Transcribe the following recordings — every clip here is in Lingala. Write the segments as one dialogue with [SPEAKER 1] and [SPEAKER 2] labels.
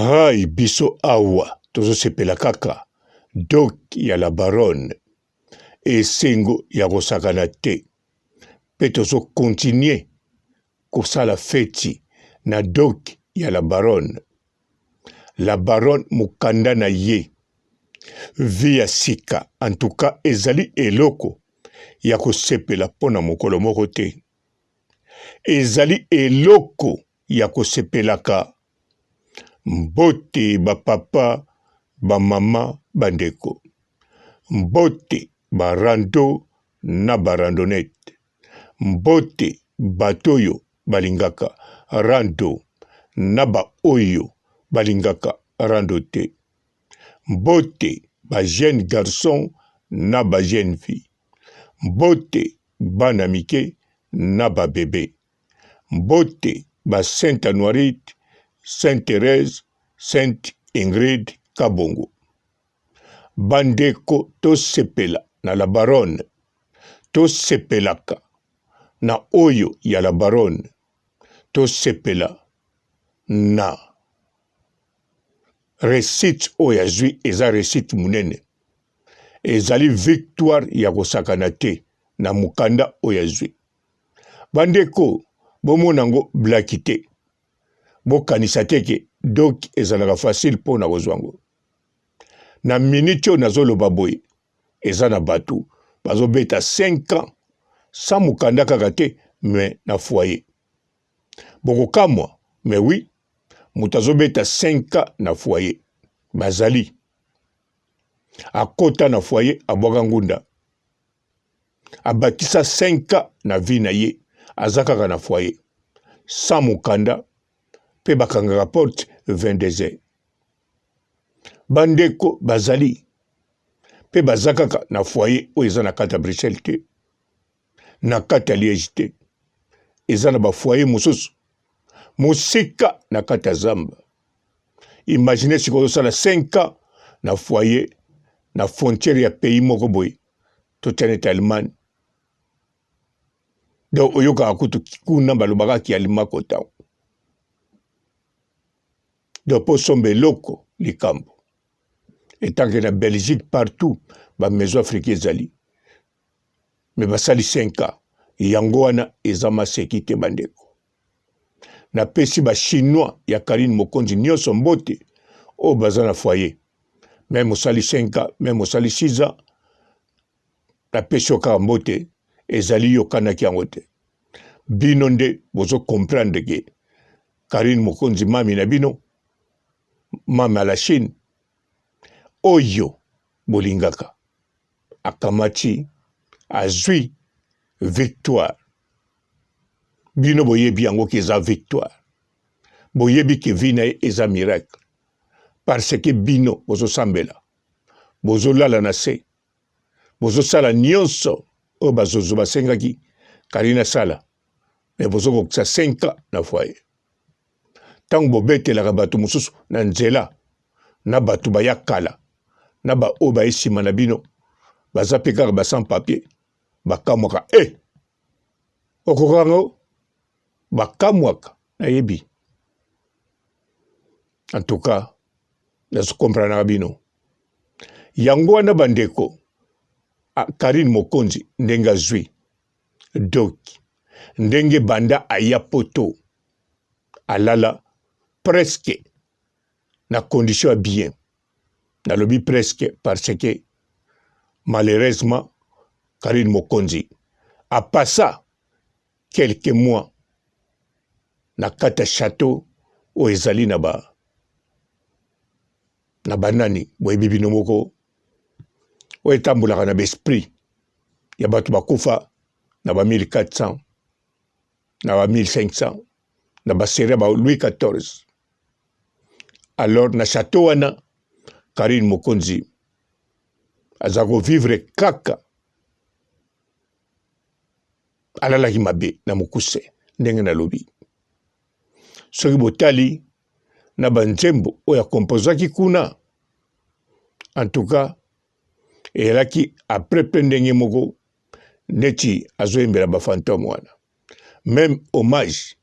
[SPEAKER 1] Rai biso awa tozosepela kaka doc ya la baronne esengo ya kosakana te pe tozo continuer kosala feti na doc ya la baronne. La baronne mukanda na ye vie ya sika en tout cas ezali eloko ya kosepela mpo na mokolo moko te. Ezali eloko ya kosepelaka. Mbote ba papa, ba mama, ba ndeko. Mbote ba rando na ba randonnette. Mbote bato oyo balingaka rando na ba oyo balingaka rando te. Mbote ba jeunes garçons na ba jeunes filles. Mbote bana mike na ba bebe. Mbote ba Sainte Anuarite, Sainte Therèse, Sainte Ingrid Kabongo. Bandeko tosepela na la baronne, tosepelaka na oyo ya la baronne, tosepela na recite oyo azwi eza recite monene, ezali victoire ya kosakana te na mokanda oyo azwi. Bandeko bomona yango blaki te, bokanisa te ke doc ezalaka facile mpo na kozwa yango. Na minute oyo nazoloba boye, eza na bato bazobeta 5 ans sans mokanda kaka te mais na foyer. Bokokamwa mais oui, moto azobeta 5 ans na foyer bazali akota na foyer abwaka ngunda abakisa 5 ans na vie na ye aza kaka na foyer sans mokanda mpe bakangaka porte 22 heures. Bandeko bazali mpe baza kaka na foyer oyo eza na kati ya Bruxelles te, na kati ya Liège te, eza na ba foyer mosusu mosika na kati ya zamba. Imagine sikoyo ozosala 5 ans na foyer na frontière ya pays moko boye, totia neti Allemagne, donc oyokaka kutu kuna balobaka kialima kota donc mpo osomba eloko likambo etanke na Belgique partout ba maison africain ezali me basali 5 ans yango wana eza maseki te bandeko. Napesi ba chinois ya Carine Mokonzi nyonso mbote oyo baza na foyer meme osali 5 ans meme osali 6 ans napesi yo kaka mbote ezali yo okanaki yango te bino nde bozo comprendre ke Carine Mokonzi mami na bino mami à la Chine oyo bolingaka akamati azwi victoire bino boyebi yango ke eza victoire boyebi ke vie na ye eza miracle parce que bino bozosambela bozolala na se bozosala nyonso oyo bazozo basengaki Karine asala me bozokokisa 5 ans na foyer ntango bobetelaka bato mosusu na nzela na bato baya kala na baoyo baye nsima na bino baza mpe kaka ba sans papier bakamwaka e eh! okoka yango bakamwaka nayebi en tout cas nazo comprenaka bino yango wana bandeko Karine Mokonzi ndenge azwi doki ndenge banda aya poto alala presque na condition ya bien nalobi presque parce que malheureusement Karine Mokonzi apassa quelques mois na kati ya chateau oyo ezali na ba na banani boyebi bino moko oyo etambolaka na baesprit ya bato bakufa na ba 1400 na ba 1500 na baserie ya ba Louis 14 alors na chateau wana Karine Mokonzi aza kovivre kaka alalaki mabe na mokuse ndenge nalobi soki botali na banzembo oyo akompozaki kuna en tout cas eyalaki apres mpe ndenge moko neti azoyembela bafantome wana meme hommage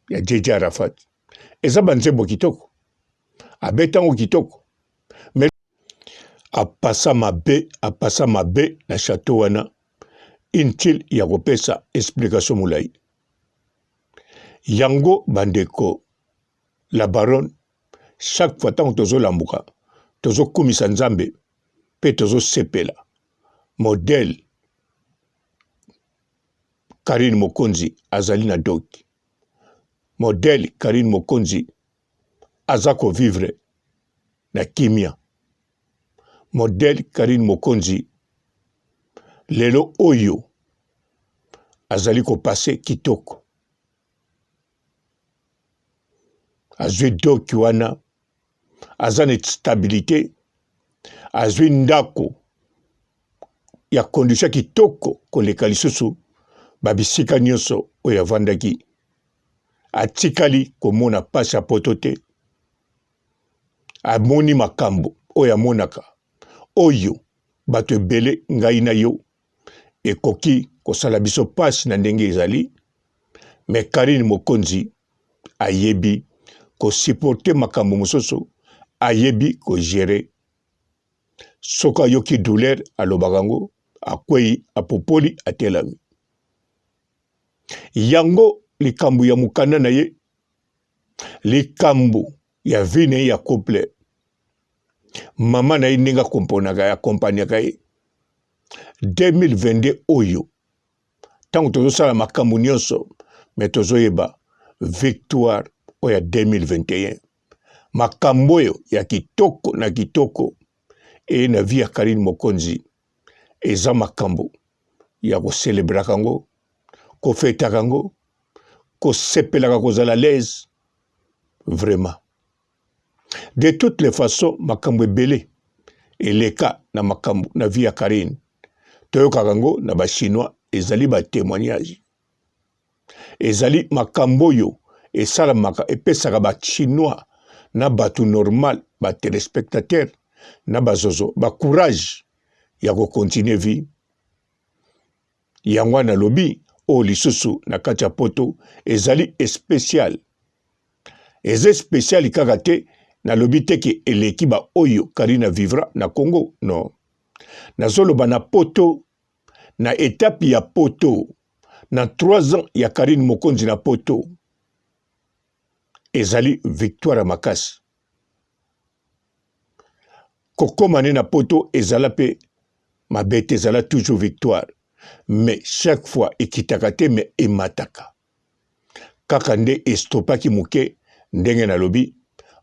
[SPEAKER 1] ya JJ Arafat eza banzembo kitoko. Abeta yango kitoko. Mais apasa mabe, apasa mabe na chateau wana inutile ya kopesa explication molayi. Yango bandeko la baronne chaque fois ntango tozolambuka tozokumisa Nzambe mpe tozosepela modèle Carine Mokonzi azali na doki modèle Carine Mokonzi aza ko vivre na kimia modèle Carine Mokonzi lelo oyo azali ko passe kitoko azwi doki wana aza na stabilite azwi ndako ya condition kitoko koleka lisusu babisika nyonso oyo avandaki atikali komona mpasi ya poto te amoni makambo oyo amonaka oyo bato ebele ngai na yo ekoki kosala biso mpasi na ndenge ezali me Karine Mokonzi ayebi kosupporte makambo mosusu ayebi kogere soki ayoki douleur alobaka yango akwei apopoli atelami yango likambo ya mokanda na ye likambo ya vie na ye ya couple mama na ye ndenge akomponaka ye akompaniaka ye 2022 oyo ntango tozosala makambo nyonso me tozoyeba victoire oyo ya 2021 makambo oyo ya kitoko na kitoko eye na vie ya Karine Mokonzi eza makambo ya koselebraka yango kofetaka yango kosepelaka kozala l'aise vraiment de toutes les façons makambo ebele eleka na makambo na vie ya Karine toyokaka yango na ba chinois ezali ba témoignage ezali makambo oyo esalamaka epesaka ba chinois na bato normal ba telespectateur na bazozo ba courage ya kocontinue vie yango wana nalobi oyo lisusu na kati ya poto ezali especial eza especial kaka te nalobi te ke eleki ba oyo Karina vivra na Congo non nazoloba na poto na etape ya poto na 3 ans ya Karine Mokonzi na poto ezali victoire ya makasi kokoma ne na poto ezala mpe mabe te ezala toujours victoire mais chaque fois ekitaka te mais emataka kaka nde estopaki moke ndenge nalobi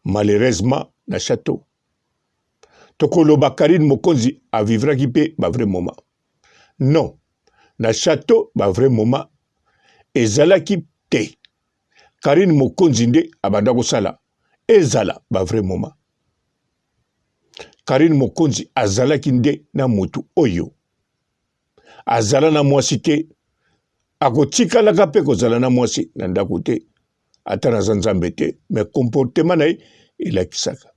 [SPEAKER 1] malheureusement na chateau tokoloba Karine Mokonzi avivraki mpe ba vrai moment non na chateau ba vrai moment ezalaki te Karine Mokonzi nde abanda kosala ezala ba vrai moment Karine Mokonzi azalaki nde na mutu oyo azala na mwasi te akotikalaka mpe kozala na mwasi na ndako te ata naza nzambe te mais comportement na ye elakisaka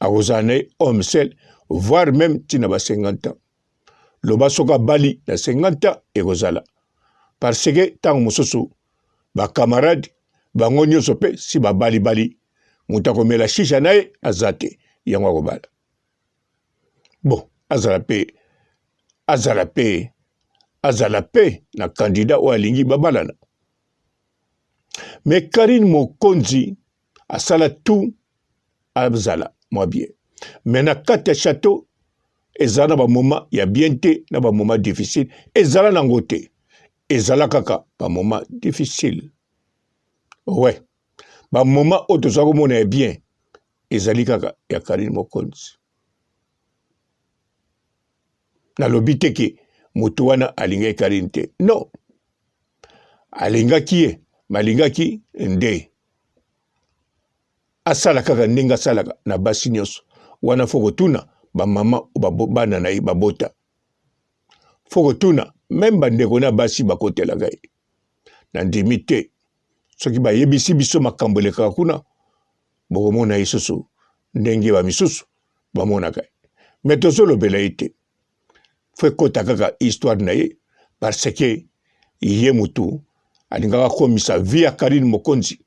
[SPEAKER 1] akozala na ye homme seul voire même ntina ba 50 ans loba soki abali na 50 ans ekozala parce que ntango mosusu bacamarade bango nyonso mpe si babalibali moto akomela shisha na ye aza te yango akobala bon azala mpe azala mpe azala mpe na candidat oyo alingi babalana mais Karine Mokonzi asala tout azala mwa bien mais na kati ya chateau ezala na bamoment ya bien te na bamoment difficile ezala nango te ezala kaka bamoment difficile ouais bamoment oyo toza komona ya bien ezali kaka ya Karine Mokonzi nalobi te ke moto wana alingaki Karine te non alingaki ye malingaki nde asala kaka ndenge asalaka na basi nyonso wana fo kotuna bamama bana na ye babota fo kotuna meme bandeko na basi bakotelaka ye nandimi te soki bayebisi biso makambo elekaka kuna bokomona ye susu ndenge bamisusu bamonaka ye me tozolobela ye te fo ekota kaka histoire na ye parce que ye mutu alingaka akomisa vie ya Karine Mokonzi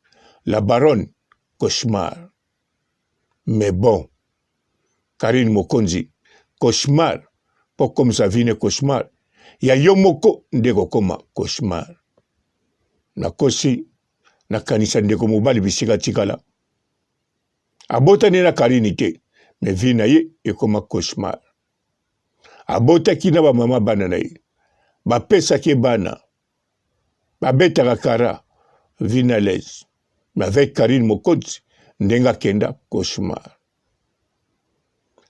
[SPEAKER 1] la baronne cauchemar. Mais bon, Carine Mokonzi, cauchemar po okomisa vie ne cauchemar, ya yo moko nde ekokoma cauchemar. Nakosi, nakanisa ndeko mobali bisika atikala. Abotani na Carine te, mais vie na ye ekoma cauchemar. Abotaki na ba mama bana na ye, bapesaki ye bana, babetaka kara vie na l'aise. Mais avec Carine Mokonzi, ndenge akenda cauchemar.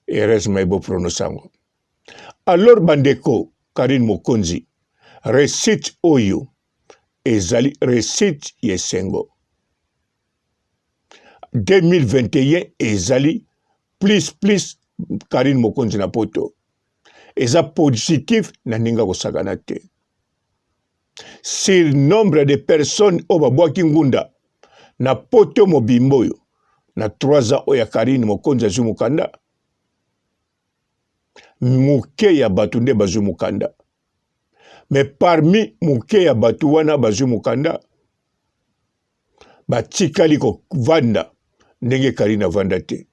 [SPEAKER 1] Heureusement ebo prononce yango. Alors bandeko, Carine Mokonzi, recite oyo ezali recite ya esengo. 2021 ezali plus plus Carine Mokonzi na poto. Eza positif na ndenge ya kosakana te. Sur nombre de personnes oyo babwaki ngunda na poto mobimba oyo na 3 ans oyo ya Carine Mokonzi azwi mokanda, moke ya bato nde bazwi mokanda. Mais parmi moke ya bato wana bazwi mokanda, batikali kovanda ndenge Carine avanda te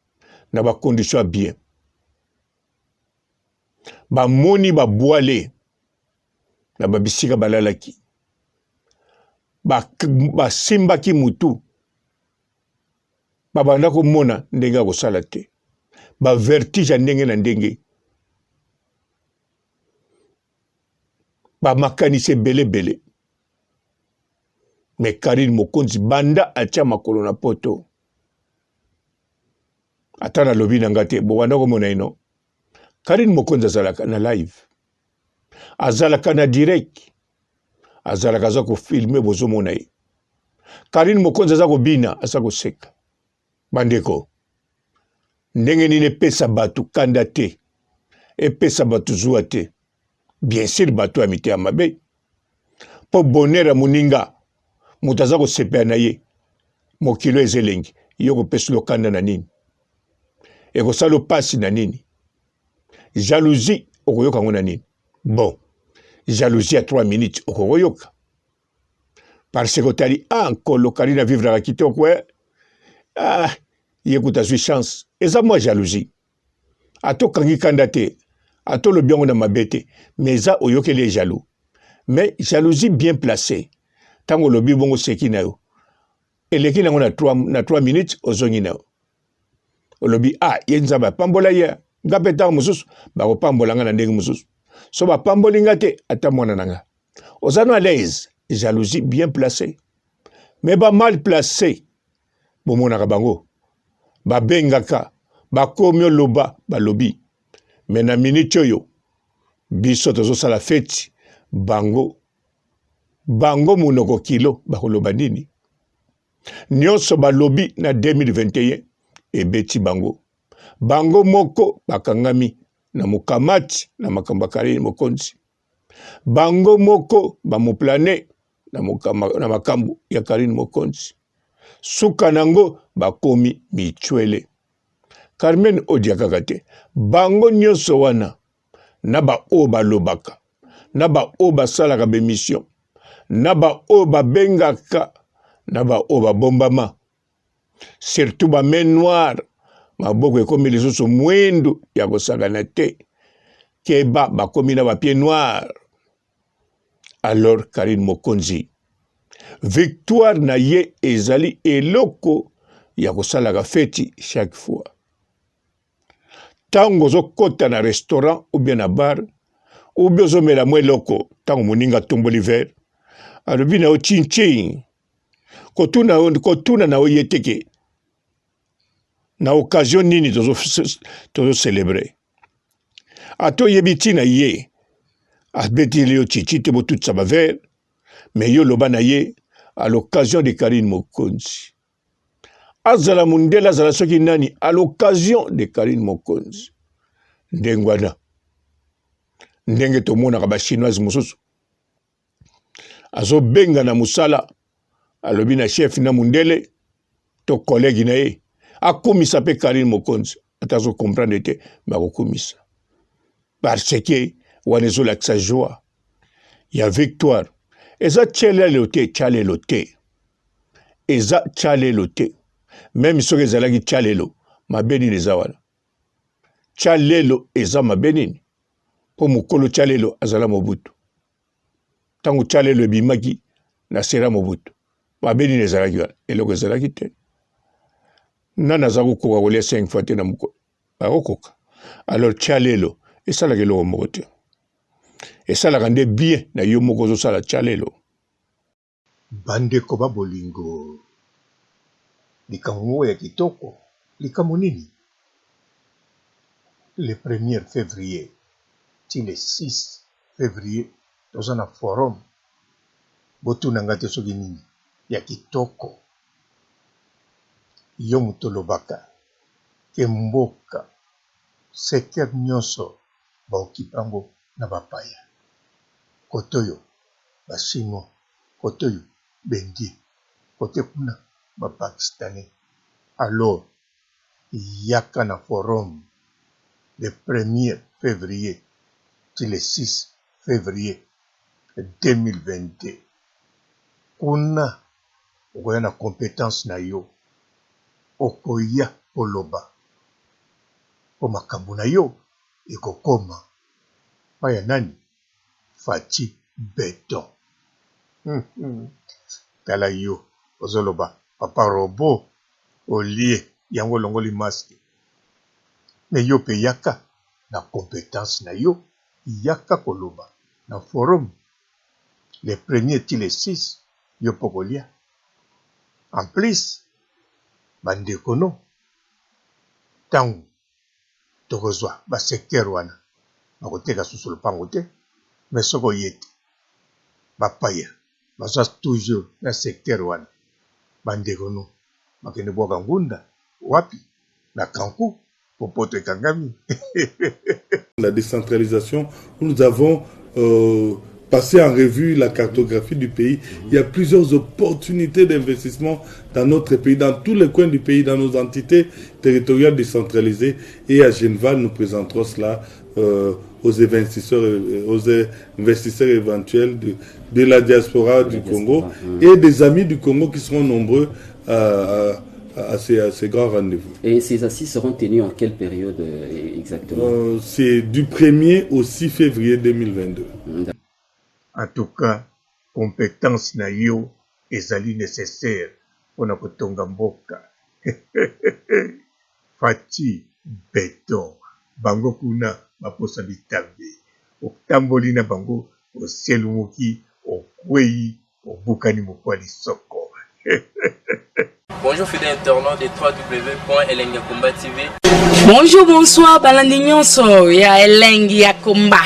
[SPEAKER 1] na ba condition ya bien. Bamoni babwale na babisika balalaki, basimbaki mutu, babanda komona ndenge ya kosala te, ba vertige ya ndenge na ndenge, ba makanisi ebele ebele. Mais Carine Mokonzi banda atia makolo na poto, ata nalobi na nga te, bobanda komona ye no. Carine Mokonzi azalaka na live, azalaka na direct, azalaka aza kofilme, bozomona ye. Carine Mokonzi aza kobina, aza koseka. Bandeko, ndenge nini epesa bato kanda te, epesa bato zuwa te? Bien sûr bato ya mitema mabe, mpo bonheur ya moninga, moto aza kosepela na ye, mokili eza elengi, yo kopesa lokanda na nini? Ekosala pasi na nini? Jalousie okoyoka yango na nini? Bon, jalousie ya 3 minutes okokoyoka parce que otali ah nkolo Karina vivraka kitoko eh? Ah, ye kuta azwi chance, eza mwa jalousie, ata okangi kanda te, ata olobi yango na mabe te, mais eza oyokeli ye jaloux. Mais jalousie bien placée, ntango olobi bongo seki na yo eleki nango na 3, na 3 minutes ozongi na yo olobi ah ye Nzambe apambola ye, nga mpe ntango mosusu bakopambola nga na ndenge mosusu, so bapamboli nga te ata mwana na nga oza no à l'aise. Jalousie bien placée, mais ba mal placé bomonaka bango babengaka bakomi oloba balobi, mais na minute oyo biso tozosala feti, bango bango monoko kilo bakoloba nini? Nyonso balobi na 2021 ebeti bango, bango moko bakangami na mokamati na makambo ya Carine Mokonzi, bango moko bamoplane na, na makambo ya Carine Mokonzi, suka nango bakomi michwele. Carmen Odia kaka te, bango nyonso wana na baoyo balobaka, na baoyo basalaka bemission, na baoyo babengaka, na baoyo babombama, surtout ba main noire, maboko ekomi lisusu mwindu ya kosakana te, keba bakomi na ba pied noir. Alors Carine Mokonzi, victoire na ye ezali eloko ya kosalaka feti chaque fois. Ntango ozokota na restaurant ou bien na bar ou bien ozomela mwa eloko, ntango moninga atomboli verre alobi na yo chinchin, kotuna, kotuna na yo ye te ke na occasion nini tozo celebre. Ata oyebi ntina ye abeteli yo chichi te, botutisa ba verre, mais yo loba na ye à l'occasion de Carine Mokonzi. Azala mundele, azala soki nani, à l'occasion de Carine Mokonzi. Ndenge wana ndenge tomonaka ba chinoise mosusu azobenga na mosala, alobi na chef na mundele to collègue na ye akumisa mpe Carine Mokonzi, ata azo comprendre te, mais akokumisa parce que wana ezolakisa joie ya victoire. Eza tielelo te, tialelo te, eza tialelo te. Meme soki ezalaki tialelo, Mabe nini eza wana? Tya lelo eza mabe nini? Mpo mokolo tya lelo azala Mobutu. Ntango tya lelo ebimaki na sera Mobutu, mabe nini ezalaki wana? Eloko ezalaki te. Nani aza kokoka kolia 5 fois te na mokolo? Akokoka. Alors tya lelo esalaka eloko moko te. Esalaka nde bien na yo moko ozosala tya lelo. Bandeko ba bolingo, likambo moko ya kitoko, likambo nini? Le premier fevrier ti le 6 fevrier toza na forum, botuna nga te soki nini, ya kitoko. Yo moto olobaka ke mboka secteur nionso ba occupe yango na ba paya cote oyo ba chinois cote oyo b'indien cote kuna ba pakistanais alors yaka na forum le premier fevrier ti le 6 fevrier 2022 kuna okoya na competence na yo okoya koloba po makambo na yo ekokoma pa ya nani Fatshi beton tala yo ozoloba papa robot olie yango olongoli masque mais yo pe yaka na competence na yo yaka koloba na forum le premier ti le 6 yo pe okolia en plus ba ndeko no tangu tokozwa ba secteur wana bakoteka susu lopango te mais soki oye te bapaya baza toujours na secteur wana ba ndeko no bakende bwaka ngunda wapi na kanku po poto ekangami.
[SPEAKER 2] La décentralisation où nous avons euh, passé en revue la cartographie du pays. Il y a plusieurs opportunités d'investissement dans notre pays, dans tous les coins du pays, dans nos entités territoriales décentralisées. Et à Genval, nous présenterons cela euh, aux investisseurs, euh, aux investisseurs éventuels de, de la diaspora du Congo et des amis du Congo qui seront nombreux à, à, ces, à ces, grands rendez-vous.
[SPEAKER 3] Et ces assises seront tenues en quelle période euh, exactement
[SPEAKER 2] euh, C'est du 1er au 6 février 2022.
[SPEAKER 1] En tout cas, compétence na yo ezali nécessaire pona kotonga mboka. Fatshi beton bango kuna baposa bitambe otamboli na bango oselumuki okweyi obukani mokwa lisoko.
[SPEAKER 4] Bonjour fidèle internaute de www.elengiyakomba.tv.
[SPEAKER 5] Bonjour, bonsoir, balandi nyonso ya Elengi ya Komba.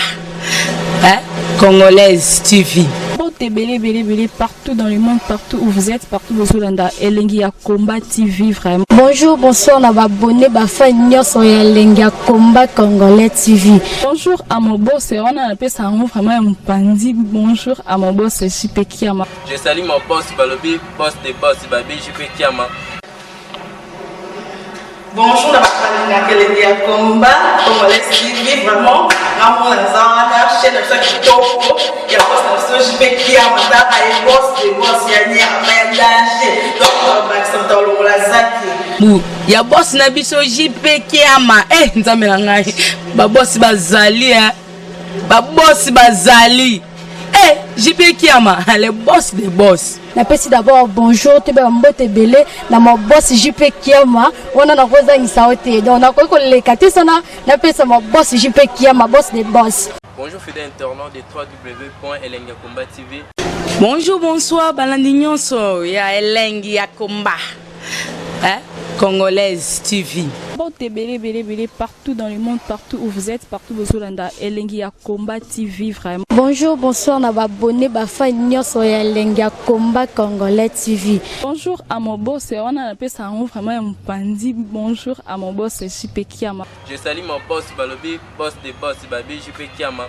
[SPEAKER 5] Hein? Congolaise TV.
[SPEAKER 6] Mbote ebele ebele ebele partout dans le monde partout où vous êtes partout bozolanda elengi ya combat TV vraiment.
[SPEAKER 7] Bonjour bonsoir na ba abonné ba fan nyonso ya elengi ya combat congolais TV.
[SPEAKER 6] Bonjour à mon boss wana napesa yango vraiment ya mopanzi bonjour à mon boss JP Kiama.
[SPEAKER 4] Je salue mon boss balobi boss de boss babi JP Kiama.
[SPEAKER 8] Bonjour na bato balingaka elengi ya combat congolais TV vraiment nga mona naza wana chaîne na biso ya kitoko ya boss na biso JP Kiama tala ye boss de boss ya nyama ya danger donc bakisa moto alongola zaki
[SPEAKER 5] bu ya boss na biso JP Kiama eh nzambe na ngai ba boss bazali eh ba boss bazali eh JP Kiama le boss de boss
[SPEAKER 7] Napesi d'abord bonjour toyeba ba mbote ebele na ma boss JP Kiama wana nakozangisa yo te donc nakoki koleka te sana napesa ma boss JP Kiama boss de boss.
[SPEAKER 4] Bonjour fidèle internaute de www.elengiyakomba.tv.
[SPEAKER 5] Bonjour bonsoir balandi nyonso ya elengi ya combat hein? Congolaise TV.
[SPEAKER 6] Mbote ebele ebele ebele partout dans le monde partout où vous êtes partout bozolanda elengi ya combat TV vraiment.
[SPEAKER 7] Bonjour bonsoir na ba abonné ba fan nyonso ya elengi ya combat congolais TV.
[SPEAKER 6] Bonjour à mon boss wana napesa yango vraiment ya mopanzi bonjour à mon boss JP Kiama.
[SPEAKER 4] Je salue mon boss balobi boss de boss babi JP Kiama.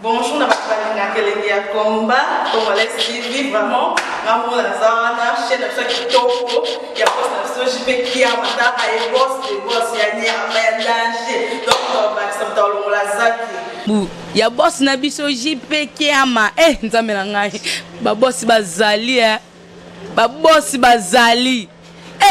[SPEAKER 8] Bonjour na bato balingaka elengi ya combat congolais TV vraiment nga mona naza wana chaîne na biso ya kitoko ya boss na biso JP Kiama tala ye boss de boss ya nyama ya danger donc bakisa moto alongola zaki
[SPEAKER 5] bu ya boss na biso JP Kiama eh nzambe na ngai ba boss bazali eh ba boss bazali.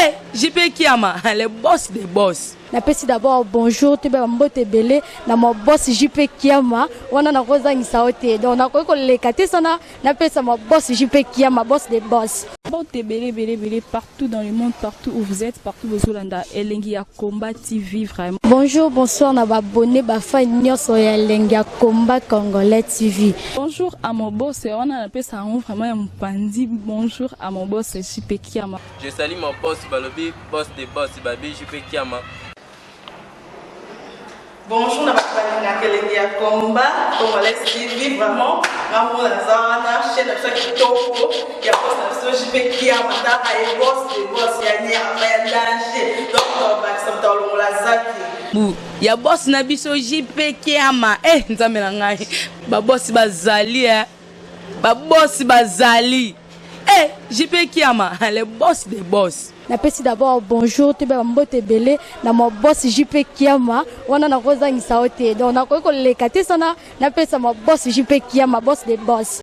[SPEAKER 5] Eh, JP Kiama, le boss des boss.
[SPEAKER 7] Napesi d'abord bonjour toyeba bambote ebele na ma boss JP Kiama wana nakozangisa yo te donc nakoki koleka te sana napesa ma boss JP Kiama, boss des boss.
[SPEAKER 6] Mbote ebele ebele ebele partout dans le monde, partout où vous êtes, partout bozolanda Elengi ya Combat TV vraiment.
[SPEAKER 7] Bonjour, bonsoir na baabonnés, bafans nyonso ya Elengi ya Combat Congolais TV.
[SPEAKER 6] Bonjour à mon boss, wana napesa yango vraiment ya mopanzi. Bonjour à mon boss JP Kiama.
[SPEAKER 4] Je salue mon boss balobi boss de boss babi JP Kiama.
[SPEAKER 8] Bonjour na bato balingaka Elengi ya Combat Congolais TV. Vraiment, nga mona naza wana, chaîne na biso ya kitoko ya boss na biso JP Kiama. Taka ye, boss de boss ya nyama ya danger. Donc tobakisa moto alongola zaki.
[SPEAKER 5] Bu ya boss na biso JP Kiama. Eh, nzambe na ngai, babosi bazali, eh. Babosi bazali. Eh, JP Kiama, le boss des boss.
[SPEAKER 7] Napesi d'abord bonjour toyeba bambote ebele na ma boss JP Kiama wana nakozangisa yo te donc nakoki koleka te sana napesa ma boss JP Kiama, boss des boss.